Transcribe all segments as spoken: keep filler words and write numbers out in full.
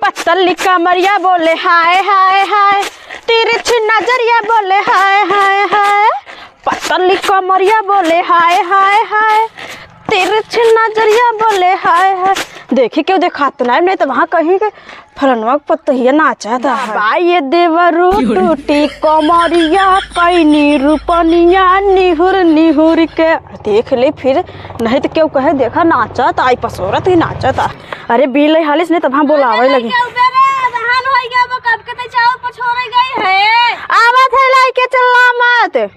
पतली कमरिया बोले हाय हाय हाय, तिरछी नजरिया बोले हाय हाय हाय। पतली कमरिया बोले हाय हाय हाय, तिरछी नजरिया बोले हाय हाय। देखी केहू देखात नाहीं, नाहीं तो वहाँ कहीं के फलनवा के पतोहिया नाचत है। बाबा ये देवरू टूटी कमरिया, कैनी रूपनिया निहुर निहुर के। देख ले फिर, नहीं तो केहू कहे देखा नाचत आई पसोरत ही नाचत आ। अरे बिल हालिस नहीं तब हम बोलावे लगी। केहू के रे, जहान होई गया वो कब के ते चाउर पछोरे गई है। आवत है लाइके चिल्ला मत।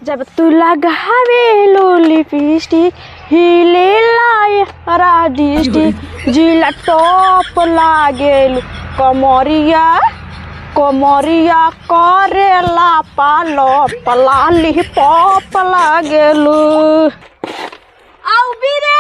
जब तू लगावेलू लिपस्टिक, हिलेला यारा डिस्ट्रिक्ट, जिला टॉप लागेलू। कमरिया, कमरिया करेला पालो, पलाली पॉप लागेलू। आउ भी रे,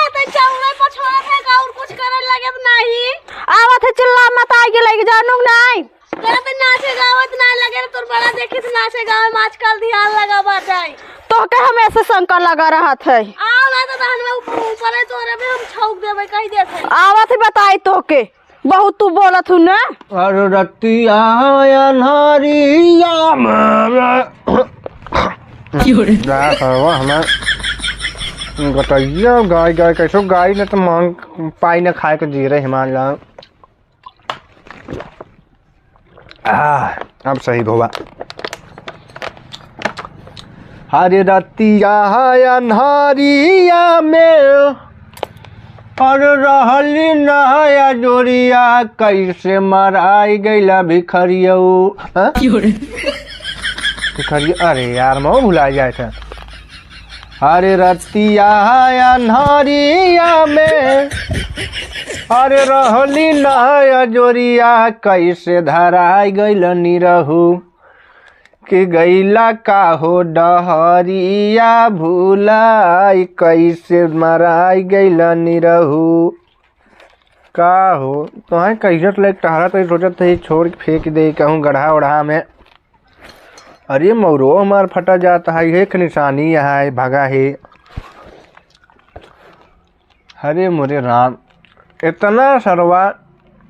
तो चौड़े पछोड़ा थे, और कुछ करे लगे नहीं। आवत है चिल्ला मत, आगे लगे जानू नहीं। तोरा तो नाचे गावत ना लगे रे, तोर बड़ा देखी तो नाचे गावे में आजकल ध्यान लगा बाटे। तोहके हम ऐसे शंका लगा रहत है। आओ ना तो तहन में ऊपर, ऊपर है तोरे में हम छौक देबे, कही देत है। आवत है बताई तोहके, बहुत तू बोलत हूँ ना। अरे रतिया अन्हारिया में। क्यों रे? जा हवा हमार गटैया गाय गाय कैसो गाय न तो मांग पाई न खाए के जी रहे हमार लाग। आह, अब सही भवा। हरे रतिया अन्हारिया में, और रहली नया जोरिया, कैसे मराई गइला भिखरियऊ। हाँ? क्यों रे? भिखरिया, अरे यार, मैं भुला जाए था। हरे रतिया अन्हारिया में, हरे रहली नया जोरिया, कैसे धराई गइल निरहू। कि गइला का हो डहरिया भुलाई, कैसे मराई गइल निरहू। का हो, तोहें कैसे लेके टहरत है, सोचत है छोड़ के फेंक दे कहूँ गढ़ा ओढ़ा में। अरे मौरो हमार फटा जात है, एक निशानी यहाँ है, भगा है। अरे मोरे राम, इतना सरवा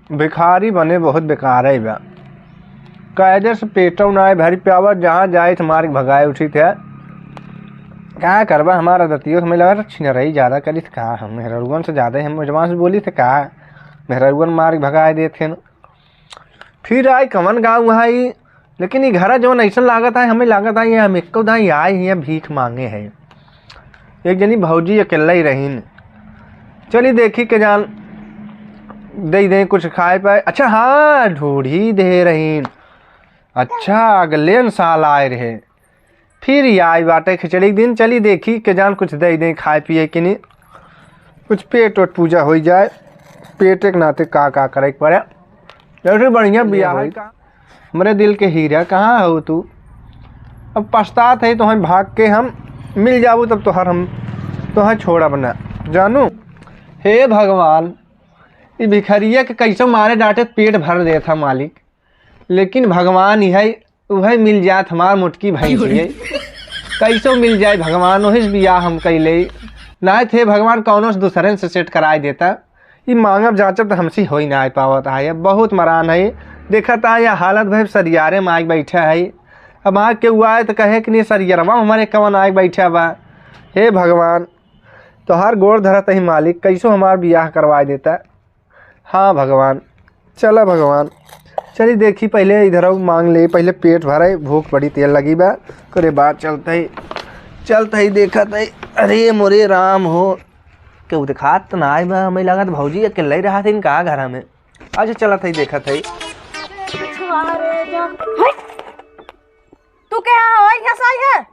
भिखारी बने बहुत बेकार है बा। कायदे से पेटो ना भरी पावत, जहाँ जाए तो मार के भगाए उठी थे। का करबा, हमारा दतियो हमें लगा छिनरई ज्यादा करी थे का, हम मेहररुअन से ज्यादा ही हम जवान से बोली थे का, मेहररुअन मार के भगाए देते हैं। फिर आई कवन गाँव वहाँ ई, लेकिन ई घरा जवन ऐसन लागत है, हमें लागत है ये हम एको दाई आए हैं भीख मांगे है। एक जनी भौजी अकेला ही रहीन, चली देखी के जान दे दे कुछ खाए पाए। अच्छा हाँ, ढूढ़ी दे रहीन। अच्छा, अगले न साल आए रहे। फिर ई आई बाटे खिचड़ी के दिन, चली देखी के जान कुछ दे दे खाए पिए के नहीं, कुछ पेट वोट पूजा हो जाए, पेट के नाते का का करे के पड़े। जैसे बढ़िया बियाह है का, हमरे दिल के हीरा कहाँ हो तू? अब पछतात है तो हम भाग के हम मिल जाबू तब तोहर हम तोहर छोड़ब ना जानू। हे भगवान, ई भिखरिया के कैसो मारे डांटे पेट भर देत है मालिक, लेकिन भगवान इहे उहे मिल जात हमार मोटकी भैंस ये। कैसो मिल जाए भगवान, ओहिस बियाह हम कैले। नाय थे भगवान, कौनो से दूसरे से सेट कराए देता। ई मांगब जांचब त हमसे होई ना पावत है, बहुत मरान है। देखत आ या हालत भई सरियारे में आके बैठा है। अब आके केहू आए त कहे कि नहीं सरियरवा हमारे कवन आके बैठा बा। हे भगवान, तोहार गोड़ धरत ही मालिक, कैसो हमार बियाह करवाए देता। हाँ भगवान, चला भगवान, चली देखी, पहिले इधर मांग ले, पहिले पेट भरे, भूख बड़ी तेज लगी बा। ओकरे बाद चलत ही, चलत ही, देखत ही। अरे मोरे राम हो, केहू देखात त ना आए बा, हमें लागत भौजी अकेले ही रहत हईन का घर में। अच्छा चलत ही, देखत ही। तू के हो? यहाँ से आई है?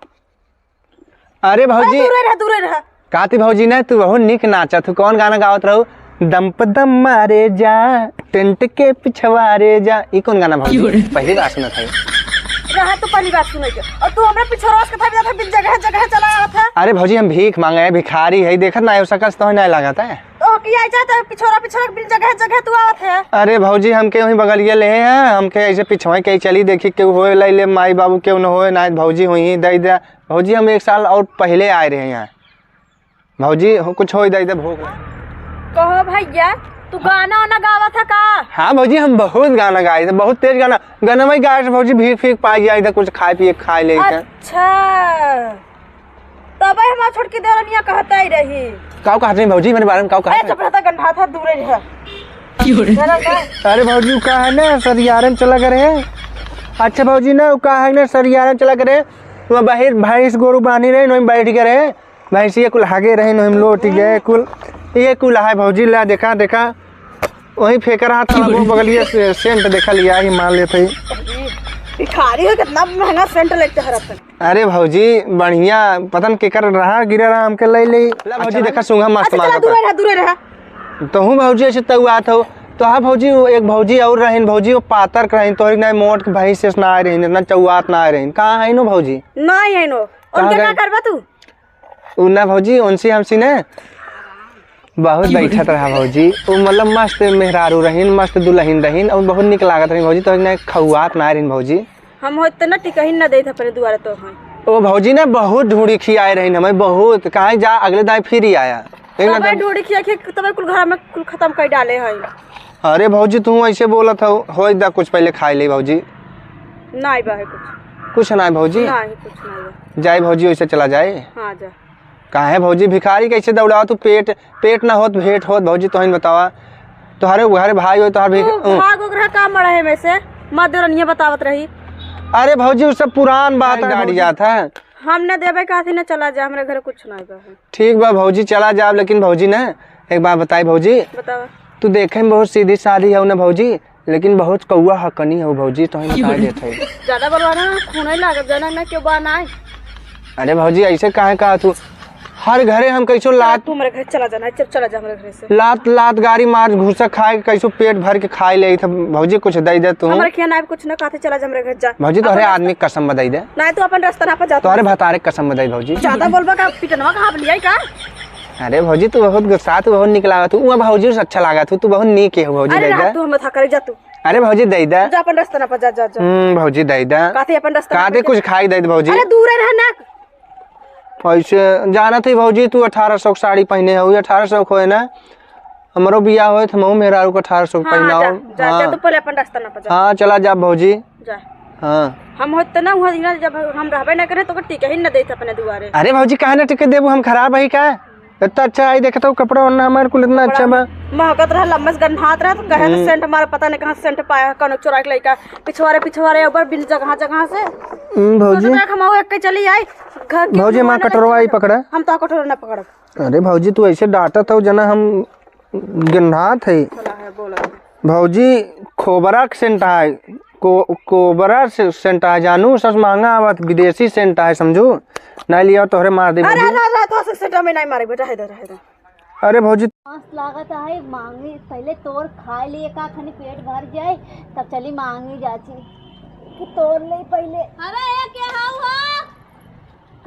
अरे भौजी। अरे दूरे रह, दूरे रह। काती भौजी ने तू बहुत निक नाचत हूँ। कौन गाना गावत रहू? दम प दम मारे जा, टेंट के पिछवारे जा। ई कौन गाना भौजी? क्यों रे? पहली बार सुनत है। रहा तू पहली बार सुने के। और तू हमरा पिछोरस के था, था, बिन जगह, जगह चला आवत है। अरे भौजी, हम भीख मांगे हैं, भिखारी है, देखत ना है, सकस तो नहीं लागत है। तो की आई जाए तो पिछोरा, पिछोरा बिन जगह, जगह तू आवत है। अरे भौजी, हमके वहीं बगलिए ले हैं, हमके ऐसे पिछवाई के चली, देखी केहू होए लाई ले, माई बाबू केहू न होए, ना भौजी हुई, दे दे। भौजी, हम एक साल और पहिले आए रहे यहाँ। भौजी, हो, कुछ होई, दे दे भोग। कहो भैया, तू गाना वाना गावत है का? हाँ भौजी, हम बहुत गाना गाई थे, बहुत तेज गाना। गाना में गाए से भौजी भीख फीक पाई जाई थे, कुछ खाए पिए के खाए ले थे। अच्छा, तबे हमार छोटकी देवरनिया कहत ही रही। काऊ कहत रही भौजी, मेरे बारे में काऊ कहत अरे रही? चुप रहता, गंधात है, दूरे रह। अरे भौजी, उ का है ना, सरियारन चला करे है। अच्छा भौजी ना, उ का है ना, सरियारन चला करे, वहाँ बाहर भैंस गोरू बांधी रहे, वहीं बैठ गए रहे, भैंसिया कुल हागे रहे, वहीं लोट गए कुल। ये कुल है भौजी, ला देखा, देखा, वहीं फेंक रहा था वो बगलिया से, सेंट देखा लिया ही, मान लेते ही। भिखारी हो, कितना महंगा सेंट लेते हर अपन। अरे भौजी, बढ़िया, पता न केकर रहा, गिरा रहा, हमके ले ले। ला भौजी, अच्छा, देखा, सूंघा मस्त अच्छा, चला, मारत दूरे है। रहा, दूरे रहा। तोहू भौजी ऐसे तउआत हो। तो हाँ भौजी, वो एक भौजी और रहीन, भौजी वो पातर के रहीन, तोहरी नाई मोट के भैंस से ना आए रहीन, इतना चउआत ना आए रहीन। कहाँ है नो भौजी? नहीं है नो। कहाँ उनके गए? का करबा तू? उ ना भौजी, उनसे हमसे ने बहुत बैठत रहा भौजी। उ मतलब मस्त मेहरारू रहीन, मस्त दुलहिन रहीन, और बहुत निक लागत रहीन भौजी। तोहरी नाई खउआत ना रहीन भौजी। हम होत त ना टिकही न देत अपने दुआरे तो हैं। ओ भौजी ना बहुत ढूंढी खियाए रहीन हमें, बहुत। कहाँ जा, अगले दाएं फिर ही आया। एक तबे ना ढूंढी खिया खिया तबे कुल घर में कुल खत्म कर डाले हैं। अरे भौजी, तू ऐसे बोलत हो, होई दा कुछ पहले खाए ले भौजी। नाई बा है कुछ। कुछ ना है भौजी? नाई, कुछ नाई बा। जाए भौजी, वैसे चला जाए। हाँ, जा। काहे भौजी, भिखारी कैसे दौड़ाओ तू? पेट, पेट ना होत, भेंट होत भौजी, तोहिन बतावा। तोहरे घरे भाई होई, तोहर भिख-, तू उ- भाग ओकरा का मड़ा है में से? मत देवरनिया बतावत रही। अरे भौजी, उ सब पुरान बात है, गाड़ी भौजी। जात है। हम न देबे कहती न, चला जा, हमरे घरे कुछ ना बा। ठीक बा भौजी, चला जाब, लेकिन भौजी ना, एक बात बताई भौजी। बतावा। तू देखे में बहुत सीधी सादी हऊ ना भौजी, लेकिन बहुत कौआ हकनी हऊ भौजी, तोहे बता देत हई। ज्यादा बोलवा ना, खून ही लागत, जाना ना क्यों बा ना। अरे भौजी, ऐसे काहे कहा तू? हर घरे हम कैसो चला, लात तू हमरे घर चला जाना, चल, चला जा हमरे घर से। लात, लात गारी मार घूसा खाए के कैसो पेट भर के खाए ले थे भौजी, कुछ दे दे तू। हमरे खिया ना कुछ ना कहते, चला जा हमरे घर जा। भौजी, तोहरे आदमी के कसम बा, दे दे। ना, तू अपन रास्ता ना पर जा। तोहरे भतारे के कसम बा, दे भौजी। ज्यादा बोलबा का, पिटनवा का हाफ लिया का? अरे भौजी, तू बहुत गुस्सा, तू बहुत निक लागत, तू वहाँ भौजी से अच्छा लागत, तू, तू बहुत नीक है भौजी, अरे दे रहा दे। तू हम था करे जा तू। अरे भौजी, दे दे। जा अपन रास्ता ना पर जा, जा, जा। हम्म, भौजी, दे दे। काते अपन रास्ता ना काते पर जा। कुछ खाई दे दे भौजी। अरे दूर रह ना। ऐसे जानत ही भौजी, तू अठारह सौ के साड़ी पहने हो, अठारह सौ के होए ना, हमरो बियाह होए तो हमहू मेहरारू को अठारह सौ के हाँ, पहनाओ। जा, जा, जा, हाँ। तू पहले अपन रास्ता ना पर जा। हाँ, चला जा भौजी। जा। हाँ। हम होत ना हुआ दिना जब हम रहबे ना करे तो टिके ही न देत अपने दुआरे। अरे भौजी, काहे ना टिके देबू, हम खराब है का? इतना अच्छा आई, देखत हो कपड़ा ओढ़ना हमारे कुल इतना अच्छा बा। महकत रहा, लम्बे से गन्हात रहा, तो कहे तो हम्म। सेंट मारे, पता नहीं कहाँ सेंट पाया, कौन चोरा के लइका पिछवारे पिछवारे ऊपर बिन जगह जगह से। हम्म, भौजी। सोचत रहा हम एक के चली आई घर के भौजी, हमार कटोरवा आई पकड़ा। हम तो कटोरा ना पकड़ब। अरे भौजी, तू ऐसे डांटत हो जना, हम गन्हात है। भौजी, खोबरा के सेंट है, को-, कोबरा से सेंट है जानू, सच महंगा आवत, विदेशी सेंट है समझू, नहीं लिया तोहरे मार दे अरे भौजी। ना, ना, तो से सेंट में नहीं मारे बेटा, है दे, है दे। अरे भौजी। मस्त लागत है, मांगी पहले तोर खाए लिए का खनी पेट भर जाए, तब चली मांगी जाची कि तोर ले पहले। अरे ये क्या हाउ हो?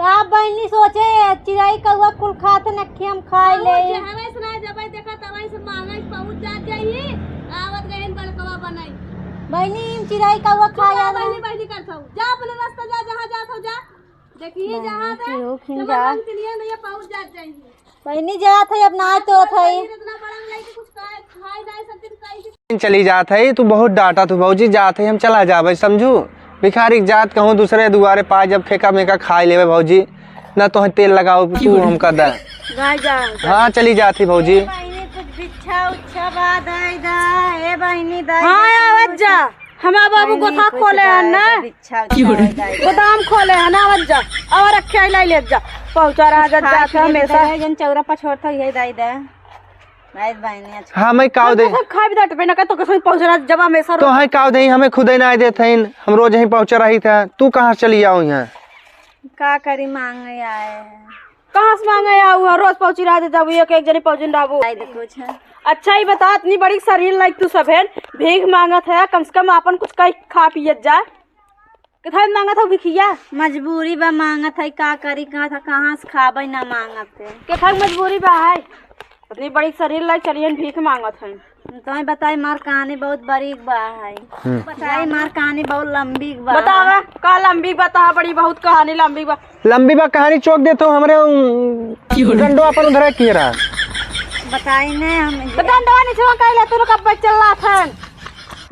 का बहनी सोचे, चिरई कौआ कुल खात नखे हम खाए ले। जे हवे से ना जबै देखा तबै से मांगे पहुंच जात जाई, आवत गहन बड़कवा बनाई। बहनी, इन चिरई कौआ खा जा बहनी, बहनी करत हूँ। जा अपने रास्ता जा, जहाँ जात हो जा। देखिए जहाँ बहनी, तक केहू खिन जमा जा। बंद के लिए नहीं पहुंच जात जाई। बहनी जात है, अब ना तो है। इतना बड़ा मिलाई कि कुछ खाए, खाए ना, सब दिन खाए। चली जात है, तू बहुत डांटा तू भौजी, जात है, हम चला जाबे, समझू। भिखारी के जात कहूँ दूसरे दुआरे पा, जब फेंका मेका खाए लेबे भौजी, ना तोहे तेल लगाओ, तू हमका दे। गाय जा। हाँ, चली जात ही भौजी। ए बहिनी, कुछ बिच्छा उच्छा बा, दे दा। ए बहिनी, दे हाँ, दा। आवत जा। हमार बाबू बहिनी, गोथा कुछ खोले दे हैं ना। दा, बिच्छा उच्छा बा, दे दा। गोदाम खोले हैं ना, आवत जा। और रखे आई लाई लेत जा। पहुँचा रहा जब खाए जात पिए हमेशा। दे, जन चौरा पर छोड़त हो, यही दे दा। नहीं बहनी, अच्छा। हाँ, मैं काव हम दे। तो सब खाए भी डांट पे ना, तो कसम पहुंच रहा जब हमेशा तो रो- है काव दे, हमें खुदे ना देत हैं, हम रोज यहीं पहुंच रही था, तू कहाँ से चली आओ यहाँ? का करी, मांगे आए हैं। कहाँ से मांगे आओ, हर रोज पहुंची रहा जब एक, एक जनी पहुंची रहबो। आई देखो, अच्छा। अच्छा, ये बता, इतनी बड़ी शरीर लायक तू सब है, भीख मांगत है, कम से कम आपन कुछ कहीं खा पियत जा। कितना मांगत हो भिखिया? मजबूरी बा, मांगत है, का करी, कहाँ था, कहाँ से खाबे, ना मांगत है। कितना मजबूरी बा है? इतनी बड़ी शरीर लाई चलियन भीख मांगत है। तुम्हें बताई, मार कहानी बहुत बरीक बा है। हम्म। बताई, मार कहानी बहुत लंबी बा। बतावा, का लंबी बा? तहा बड़ी बहुत कहानी लंबी बा। लंबी बा कहानी, चोक देत हो हमरे, उम, गंडो अपन उधर किए रहा। बताई ने हम। तो डंडवा निचवा कइले तू लोग अब चल रहा था।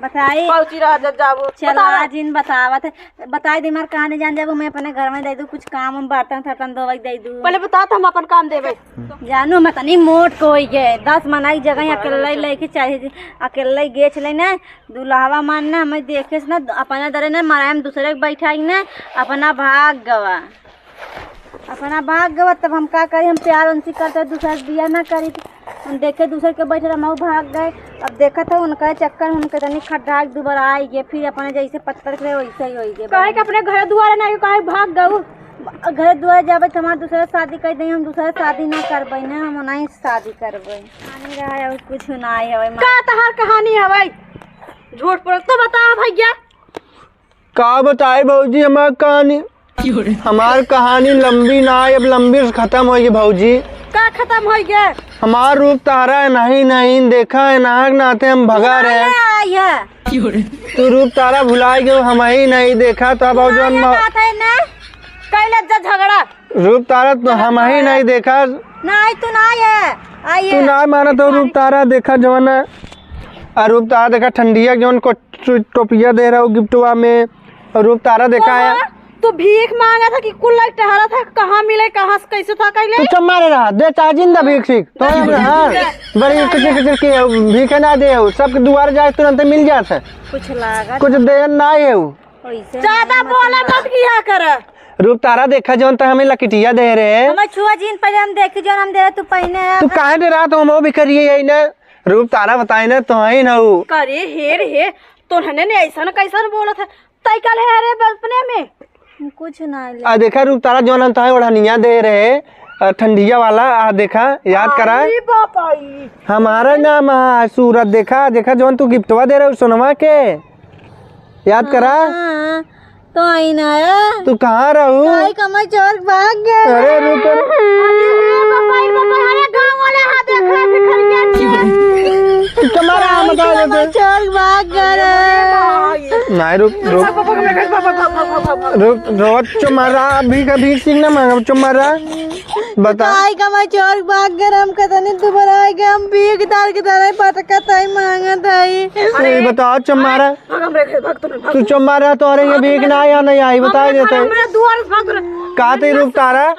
बताई। पहुंची रहा जब जाबो। चला बता। जिन बतावत है। बताई दे हमार कहानी जान जाबो, मैं अपने घर में दे दू, कुछ काम हम बर्तन थर्तन धोवे दे दू। पहले बता तो हम अपन काम देबे। जानू मैं तनी मोट को होई गए, दस मना की जगह अकेले लेके चाहे अकेले गेच लेने, दुल्हवा मान ना हमें देखे से ना अपना दरे ना मराए हम दूसरे के बैठाई ना, अपना भाग गवा। अपना भाग गवा, तब हम का करी, हम प्यार उनसे करते, दूसरा से बियाह ना करी। हम देखे दूसर के बैठे, हम भाग गए। अब देखत हो उनका चक्कर, हम कितनी खड्डा दुबारा आई गए, फिर अपने जैसे पत्थर के वैसे ही होई गए। काहे के अपने घर दुआरे ना आइयो, काहे भाग गऊ? घर दुआरे जाबे तो हमार दूसरा शादी कर दे, हम दूसरा शादी ना करबे ना, हम नहीं शादी करबे। कहानी रहा है और कुछ ना है। का तहार कहानी हवे? झूठ बोल तो बता भैया। का बताई भौजी हमार कहानी? हमार कहानी लंबी ना है, अब लंबी से खत्म होई भौजी। का खत्म होई गए? हमार रूप तारा है, नहीं, नहीं देखा है, नाक नाते हम भगा रहे हैं। आई है। तू रूप तारा भुलाई गयो, हम ही नहीं देखा, तो अब और जो हम बात है ना, कैले जा झगड़ा। रूप तारा तो हम ही नहीं देखा। नहीं, तू ना है। आई तू है। ना माना तो रूप तारा देखा जवन है। आ रूप तारा देखा ठंडिया जवन को टो-, टोपिया दे रहा हूँ गिफ्टवा में। और रूप तारा देखा है। कहाँ? तू भीख मांगा था कि कुल लाइक टहरा था, कहाँ मिले, कहाँ से, कैसे था, कैले? तू चुप मारे रहा, दे चाहे जिंदा भीख सीख। तो नहीं, हाँ, नहीं। बड़ी किचिर किचिर की है, भीख है ना दे हो, सबके दुआरे जाए तुरंत मिल जात है। कुछ लागत कुछ देन ना है वो। वैसे ज्यादा नहीं बोला मतलब मत किया कर। रूप तारा देखा जौन तो हमें लकिटिया दे रहे हैं। हमें छुआ जीन पहले हम देखी जौन हम दे रहे तू पहने है। तू काहे दे रहा तो हम वो भी करिए यही ना। रूप तारा बताए ना तो है ना वो। करे हे रे हे, तोहने ने ऐसा न कैसा न बोलत है। तई कल है रे बचपने में। कुछ ना ले। आ देखा रूप तारा जौन हम तोहे ओढ़निया दे रहे, आ, ठंडिया वाला, आ देखा, याद करा। अरे बाप रे। हमारा नाम है सूरत, देखा, देखा जौन तू गिफ्टवा दे रहे हो सोनवा के, याद करा। हाँ, तो आई ना है। तू कहाँ रहू? काई कमाई चोर भाग गया। अरे रुक। अरे बाप रे बाप रे, अरे गाँव वाले हाथ देख रहे भिखरिया के। तू तुम्हारा हम बता देते। चोर भाग गया रे। नहीं, रुक, रुक। रुक, रुक, चुमारा, अभी कभी सीख ना मांगा, चुमारा। बता। काई कमाई चोर भाग गया, हम कतनी दुबारा आए गए, हम भीख तार के तरह भटकत है, मांगत है। तू ही बता, चुमारा। भाग, हम रे, भाग, तुम भाग। तू चुमारा, तोरे ये भीख ना आया, नहीं आई, बता देते। हमरे दुआर से भाग रे। का ते रूप तारा?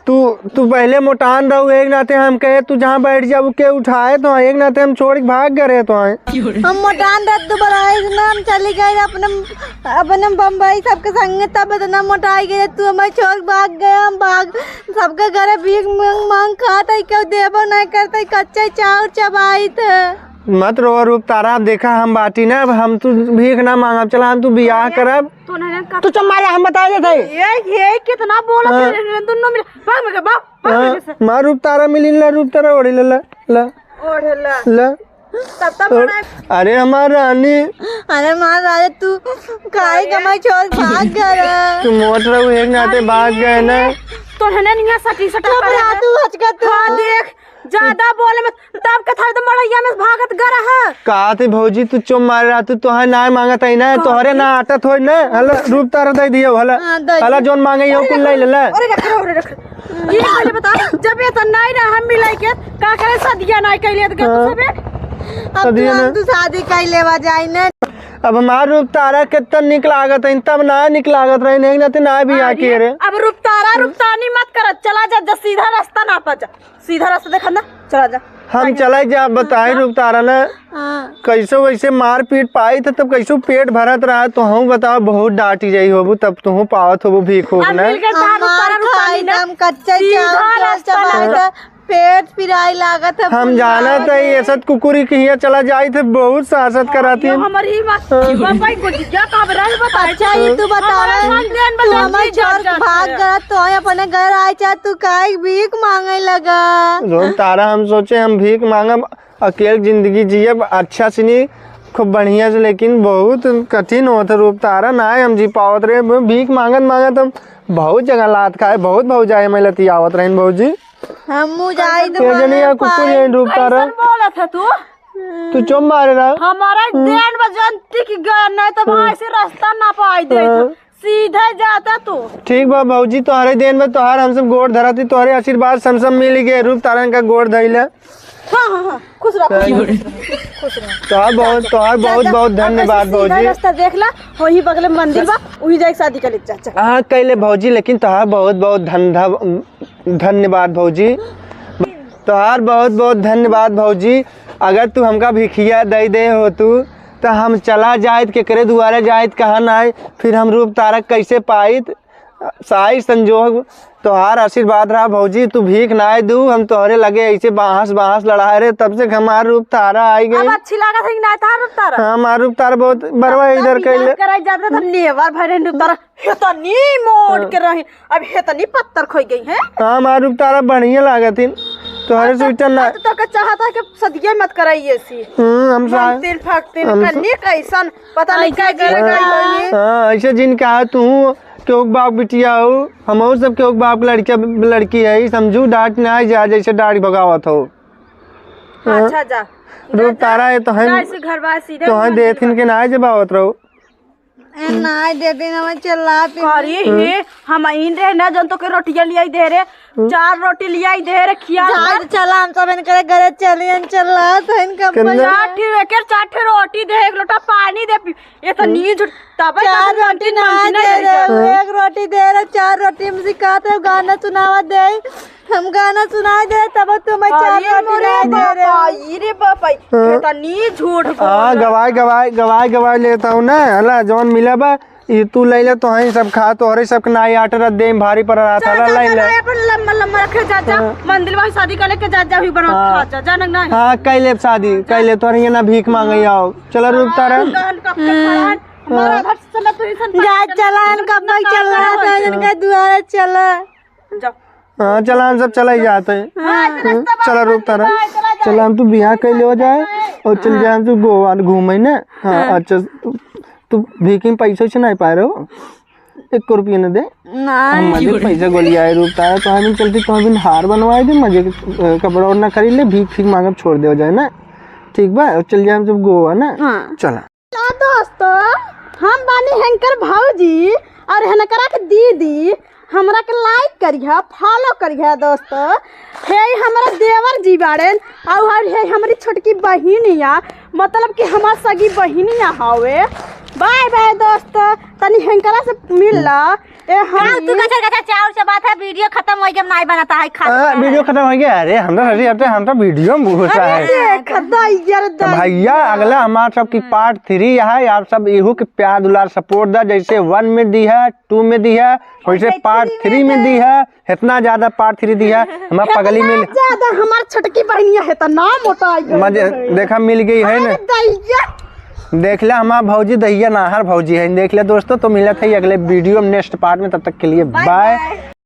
तू, तू पहले मोटान रहू, एक नाते हम कहे तू जहाँ बैठ जाबू के उठाए तो एक नाते हम छोड़ के भाग गए तो आए। हम मोटान रहत दुबारा आए ना, हम चली गए अपने, अपने बम्बई सबके संगे, तब इतना मोटाई गए तू हमें छोड़ भाग गए, हम भाग सबके घरे भीख मांग मांग खात है, केहू देबो नहीं करते, कच्चे चाउर चबाइत है। मत रो रूप तारा, अब देखा हम बाटी ना, अब हम तू भीख ना मांगब, चला हम तू बियाह करब। तो नहीं का तू चुप मारे, हम बता देते। ये, ये कितना बोला हाँ। तेरे दोनों मिल, भाग मेरे, भाग, भाग हाँ, मेरे से। मार रूप तारा मिली ला, रूप तारा ओढ़ी ला, ला, ला। ओढ़े ला। ला। तब तब और, बड़ा अरे हमार रानी। अरे मार राजा तू काहे कमाई छोड़ भाग गया रे? तू मोट रहू एक नाते भाग गए ना। तो है ना निया सटी सटा चुप रहा तू, हचका तू। हाँ देख, ज्यादा बोले मत, तब कथा तो मड़ैया में भागत गरा है। का थे भौजी, तू चुप मारे रहा, तू तोहरे ना मांगत है ना, तोहरे ना आटत होई ना, हला रूप तारा दे दियो, हला, हाँ, दे हला दियो। जोन मांगे यो अरे कुल ले ले। अरे रख, अरे रख। ये पहले बता, जब ये तो नहीं रहा हम मिलाई के, का करे सदिया नहीं कैले तो हाँ। तू सबे? अब तू सदिया हम ना। तू शादी कैले बा जाई ना। अब हमार रूप तारा कितना निक लागत है, तब ना निक लागत रहे, नहीं ना ते ना भी हाँ, आके ये रे। अब रूप तारा, रूप तानी मत कर, चला जा, जा सीधा रास्ता ना पा जा। सीधा रास्ता देखा ना, चला जा। हम चला जा, बताए रूप तारा ना। हाँ। कैसे वैसे मारपीट पाई था, तब कैसे पेट भरत रहा, तो हम बताओ, बहुत डांटी जाई होबू, तब तुहू पावत होबू भीख होक अब ना। मिल गए तार रूप तारा, रूप तानी ना। हम कच्चा सीधा चाउर रास्ता चबाए ना। था, पेट पिराई लागत है, हम जानत है, ये सत कुकुरी के हिया चला जाई थे, बहुत सासत कराती है। हमारी बात, हाँ। बाबा को जिज्ञा का बराबर बताए। अच्छा, ये तू बतावे, हमारा मन देन तू बदल हमारे जी जा, छोड़ जा, भाग जा। गया, तो अपने घर आए, चाहे तू काहे भीख मांगे लगा? रूप तारा, हम सोचे हम भीख मांगब, अकेल जिंदगी जियब, अच्छा से नहीं, खूब बढ़िया से, लेकिन बहुत कठिन होत है रूप तारा, ना हम जी पावत रहे। भीख मांगत मांगत हम बहुत जगह लात खाए, बहुत भौजाई में लतियावत रहन भौजी। हमू जाई तो ये जनी बोले या कुकुर पाई। ये रूप तारा। कैसन बोलत है तू? तू चुप मारे रहा। हमारा देन बजंती की गन नहीं तो भाई से रास्ता ना पाई दे। हाँ। सीधे जाता तू। ठीक बा भौजी, तोहरे देन में तोहार हम सब गोड़ धरती, तोहरे आशीर्वाद से हम सब मिल गए, रूप तारन का गोड़ धइले। हाँ, हाँ, हाँ, खुश रहो, खुश रहो, खुश रहो। तोहार बहुत, तोहार बहुत, बहुत धन्यवाद भौजी। रास्ता देख ला, वही बगल में मंदिर बा, वही जाके शादी कर ले, चल, चल। हाँ, कैले भौजी, लेकिन तोहार बहुत, बहुत धन-, धन्यवाद भौजी। तोहार बहुत, बहुत धन्यवाद भौजी। अगर तू हमका भिखिया दे दे हो तू, तो हम चला जाइत, केकरे दुआरे जाइत, कहाँ नाई, फिर हम रूप तारा कैसे पाइत? साई संजोग तोहार आशीर्वाद रहा भौजी, तू भीख नाय दू, हम तोहरे लगे ऐसे बांस बांस लड़ाए रहे, तब से हमार रूप तारा आई गई। अब अच्छी लागत है कि ना तार रूप तारा? हाँ, हमार रूप तारा बहुत बरवा तब इधर बियाह कैले। कराई जात रहे तो लेवर भरे रूप तारा, हेतनी मोट हाँ। के रही, अब हेतनी पत्थर खोई गई है। हाँ, हमार रूप तारा बढ़िया लागत है, तोहरे अच्छा, स्वेटर ना। अच्छा, तो के चाहता है कि सदिये मत कराइए सी। हम्म, हम सा-, बनतीन फकतीन हम सा-, कन्नी कैसन, पता नहीं क्या करे गई होई। हाँ, ऐसे जिन कहा तू केहू के बाप बिटिया हो, हमहू सब केहू के बाप के लड़किया, लड़की है, समझू, डांट ना जा, जैसे डांट भगावत हो। हाँ। अच्छा, जा। रूप जा, तारा है तो जा, हम, ऐसे घर बार सीधे तो हम मंदिर देथिन बा। के ना जब आवत रहो। ए, ना देथिन, हम चला पे। अरे, हे, हम आइन रहे ना, जन तो के रोटियां लियाई दे रे, हम्म। चार रोटी लियाई दे रे, खिया जा, दे। चला, हम सब इनके घरे चली, हम चला, तो इनका कितना? पैसा चार ठे, एक चार ठे रोटी दे, एक लोटा पानी दे, पी। ये तो हम्म। नींद उठ-, तबे चार तो रोटी ना दे रे, हाँ। एक रोटी दे रे, चार रोटी में सिखाते हो, गाना सुनावा दे, हम गाना सुना दे, तब तुम्हें चार अरे रोटी मोरे ना दे रे। बापा, ई रे बापा, हाँ। ये तो नींद झूठ बोल हाँ, रहा। गवाई, गवाई, गवाई, गवाई लेता हूँ ना, हला, जौन मिला बा, ई तू ले ले, तो हई सब खा, तोहरे सब के नाई आटे रह, देह में भारी पड़ रहा था, चल, ला, जा, ले जा, ले। अपन लम्बा, लम्बा रखे, जा, जा, हाँ। मंदिर वाली शादी कर लेके, जा, जा, हुई बना, हाँ। खा, जा, जा, ना, ना। हाँ, कह ले शादी, कह ले, तोहरे ये ना भीख मांगे आओ। चलो, रूप तारा। गहन कप के हाँ। खा। हमारा हाँ। घर से चला, तू ही सन जा, बात कर। चला, इनका भाई चल रहा था, हाँ। इनका दुआरा चला। जा। हाँ, चला, हम सब चला ही जाते हैं। हाँ, हम्म, रास्ता चला, बाहर रूप तारा। चला, चला, हम तू बियाह कर ले हो जाए और चल हाँ। जाए हम तू गोवा घूमे ना। हाँ, हाँ। अच्छा, तू, तू भीख में पैसा वैसा नहीं पाए रहो, एक रुपया न दे। नहीं। हम मजे के पैसा गोली आए रूप तारा, तो हम चलते तो हम हार बनवाए दे, मजे के, अ, कपड़ा ओढ़ना खरीद ले, भीख फीख मांगब छोड़ दे हो जाए ना। ठीक बा, और चल जाए हम सब गोवा ना। हाँ। चला। हेलो दोस्तों, हम बानी हेनकर भौजी और हेनकरा के दीदी। हमरा के like करिहा, follow करिहा दोस्तों। हे हमरा देवर जी बाड़ेन और हे हमरी छोटकी बहिनिया, मतलब कि हमार सगी बहिनिया हवे। Bye bye दोस्तों, तनी हेनकरा से मिल ला। ए, हम काल तू ई गचर गचर चाउर चबात है, video खतम होइ गया, नाई बनाता है, खा हाँ, लेता है। Video खतम होइ गया। अरे, हम तो सही हफ्ते, हम तो video में घुसा अरे, है। देख, दैया रे तो दैया। भैया, अगला हमार सब की part three है, आप सब एहू के प्यार दुलार support दा, जैसे one में दी है, two में दी है, वैसे वैसे part three three में में दी है, इतना ज्यादा part three दी है, हमार पगली में इतना ज्यादा हमार छोटकी बहिनिया है, तो ना मोटा आई गई मजे, है। देखा, मिल गई है ना। अरे दैया। देख ले, हमार भौजी दहिया नाहर भौजी है। देख ले दोस्तों, तो मिलत है अगले video में, next part में। तब तक के लिए bye bye।